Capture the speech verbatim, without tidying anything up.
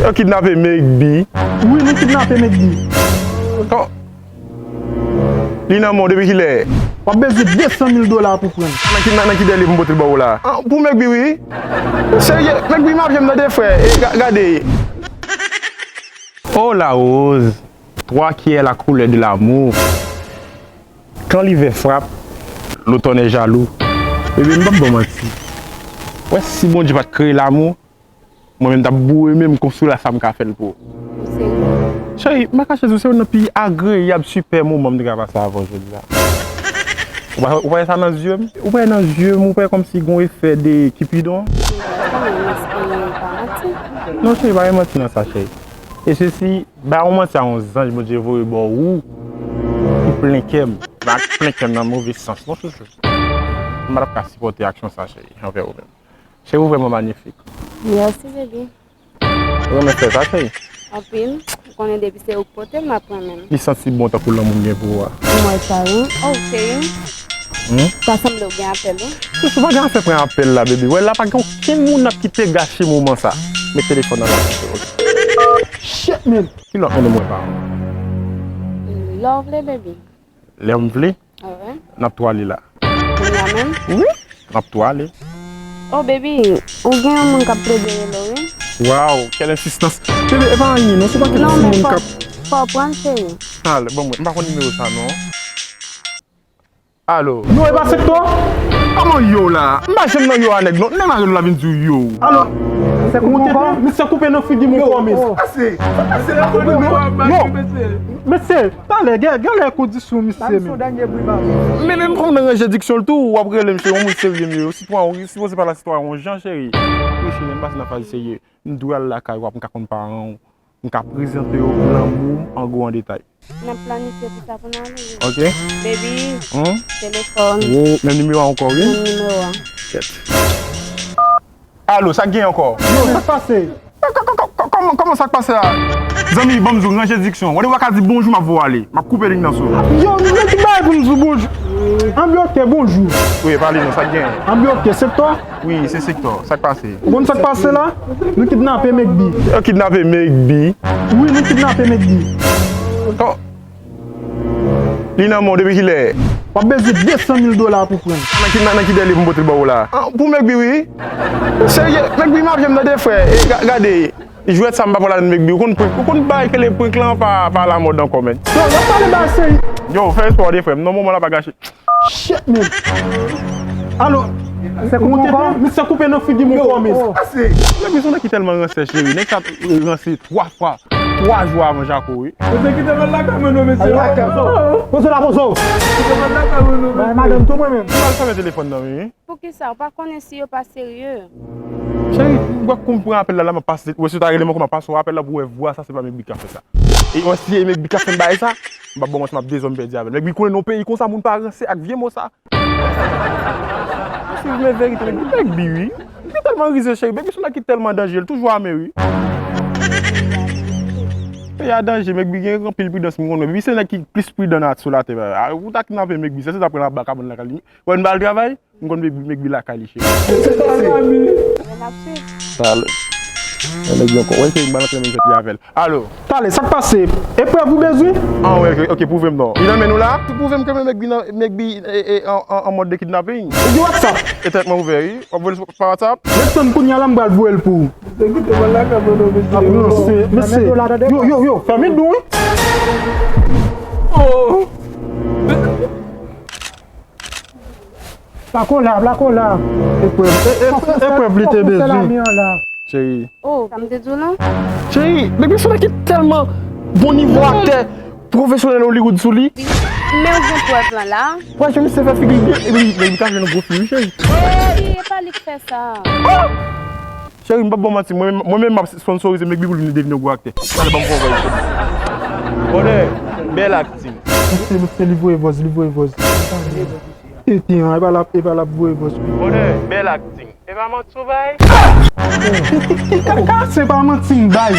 Yo kidnape Megby. Wi, nou kidnape Megby. Kòman? Li nan men w depi kilè? W ap bezwen de san mil dola pou pran l. Nan ki, nan, nan ki dèlye pou m pote l ba w la? An, pou Megby, wi. Serye, Megby, m ap jwenn nan de frè. E, ga-, gade. Oh la rose, toi qui es la couleur de l'amour. Quand l'hiver frappe, l'automne est jaloux. Bebe, m p ap ba w manti. Wè, si Bondye pa t kreye lamou, mwen menm t ap boure menm konstwi la sa m ka fè l pou ou. Ou serye? Cheri, m pa kache di w, se youn nan pi agreyab, sipè moman m te ka pase avè w jodi a. Ou pa, ou pa wè sa nan zye m? Ou pa wè nan zye m, ou pa wè kòmsi gon efè de Kipidon? Cheri, èske m espere pa manti? Non, cheri, pa gen manti nan sa, cheri. E sesi, bay yon manti a yon zanj Bondye voye ba w, ki plen kè m. Ak plen kè m nan move sans, non, chouchou. M pa t ap ka sipòte aksyon sa, cheri, anvè ou menm. Cheri, ou vrèman manyifik. Mèsi, baby. Ou renmen fè sa, cheri? Anpil. Ou konnen depi se ou k pote l, m ap renmen l. Li santi bon tankou lanmou m gen pou ou a. M wè sa, wi. Oh, cheri. Hmm? Ta sanble ou gen apèl, wi. Chouchou, pa gen afè pran apèl la, baby. Wè, la pa gen okenn moun n ap kite gache moman sa. Met telefòn nan la, cheri. Shit, man. Ki lòt moun ou mwen pa? Lè w vle, baby. Lè m vle? Wi. N ap tou ale la. Kounye a menm? Wi. N ap tou ale. Oh, baby, ou gen yon moun k ap plede rele w, wi. Waw, quelle insistance. Bebe, e pa anyen, non, se pa kèk timoun k ap. Non, men fò, fò w pran l, cheri. Ale, ban mwen, m pa konn nimewo sa, non. Alo. Non, e pa Sektò? Kòman yo la? M pa janm nan yo a nèg, non. Nèg la rele w la vin di w yo. Alo. Misye koupe nan figi m yon pwomès. Sa pase? Sa pase la, non? Yo. Mesye, talè, gen, gen lè kondisyon misye menm. Men, men, kòm nan ranje diksyon l tou, w ap rele m, se yon moun serye m ye. Sitwayen, w sipoze pale a sitwayen yon jan, cheri. Wi, cheri, m pase nan faz serye. M dwe al lakay w, m ka konn paran w, m ka prezante yo lanmou m an gwo an detay. N ap planifye pou sa pou n ale, wi. Ok. Baby, hmm? Telefòn. Wo, menm nimewo a ankò, wi. Menm nimewo a. Kèt. Alo, sa k gen ankò? Yo, sa k pase? Kò-, kò-, kò-, kò-, kòman, kòman sa k pase a? Zanmi, ban m di w, ranje diksyon. Wè, w a ka di bonjou, m ap voye w ale. M ap koupe liy nan sou ou. Yo, men ki bagay pou m di w bonjou? Anbyote, bonjou. Wi, pale non, sa k gen? Anbyote, Sektò? Wi, se Sektò. Sa k pase? Ou konn sa k pase la? Nou kidnape Megby. Yo kidnape Megby? Wi, nou kidnape Megby. Kò-, Li nan men w depi kilè? W ap bezwen de san mil dola pou pran l. Nan ki, nan, nan ki dèlye pou m pote l ba w la? An, pou Megby, wi. Serye, Megby, m ap jwenn nan de frè. E, ga-, gade, jwèt sa m pa pran ladan Megby. Ou konn prank, ou konn bagay ke le prank lan pa, pa alamòd ankò, men. Yo, w ap pale bagay serye. Yo, fè espò de frè m. Non, moman la pa gache. Shit, man. Alo. Misye koupe nan figi m yon pwomès. Nèg, se yon nèg ki tèlman ransè, cheri. Nèg sa ransè twa fwa. Twa jou avan Jako, wi. Mesye, kite m al lakay mwen non, mesye. Poze la, poze w. Kite m al lakay mwen non, mesye. Bay madanm tou mwen menm. Ou al fèmen telefòn nan, wi. Poukisa? Ou pa konnen si yo pa serye? Cheri, m wè kou m pran apèl la, la, m ap pase. Ou wè si w ta rele m ankò, m ap pase w apèl la pou w wè vwa sa, se pa Megby k ap fè sa. E wè si e Megby k ap fè m bagay sa, m p ap ba w manti, m ap dezòm pèdi avè l. Megby konnen nan yon peyi konsa, moun pa ranse ak vye mo sa. Ou swiv men verite, Megby, Megby, wi. Li tèlman rize, cheri. Megby se yon nèg ki tèlman danje, li toujou ame, wi. Peyi a danje, Megby gen anpil pridans, m konnen. Megby se nèg ki plis pridan nan, sou latè, baba. A, ou ta kidnape Megby, se, se ta pran l anba kabann lakay li. Wè, n pa al travay, m konn Megby, Megby lakay li, cheri. Sa l-, sa nèg yo ankò. Wè, cheri, m pa rantre nan menm fèt li avè l. Alo. Talè, sa k pase? Eprèv ou bezwen? An, wè, ok, ok, pwouve m non. Li nan men nou la? Pwouve m ke Megby nan, Megby, e, e, an, an, an mòd de kidnaping. Ou gen WhatsApp? E tèt mwen ouvè, wi. W ap voye l sou, pa WhatsApp? Ret tann kounye a la, m pral voye l pou ou. Ap ranse, mesye. Yo, yo, yo, fèmen dou, wi. Oh! Plako la, plako la. Eprèv, e, e, eprèv li te bezwen. Cheri. Oh, sa m te di w lan? Cheri, Megby se yon nèg ki tèlman bon nivo aktè pwofesyonèl Hollywood sou li. Men ou gen prèv lan la? Wè, cheri, misye fè figi l byen, epi Megby ka jwe nan gwo fim, wi, cheri. Cheri, e pa li k fè sa. Cheri, m p ap ba w manti, mwen menm, mwen menm m ap sponsorize Megby pou li vin devni yon gwo aktè. Talè, ban m fè yon vòy, cheri. Bonè, bèl akting. Mesye, mesye, li voye vòz, li voye vòz. Tenten an, e pa l ap, e pa l ap voye vòz. Bonè, bèl akting. E pa manti w bay? Ki, ki, ki, ka, ka, se pa manti m bay.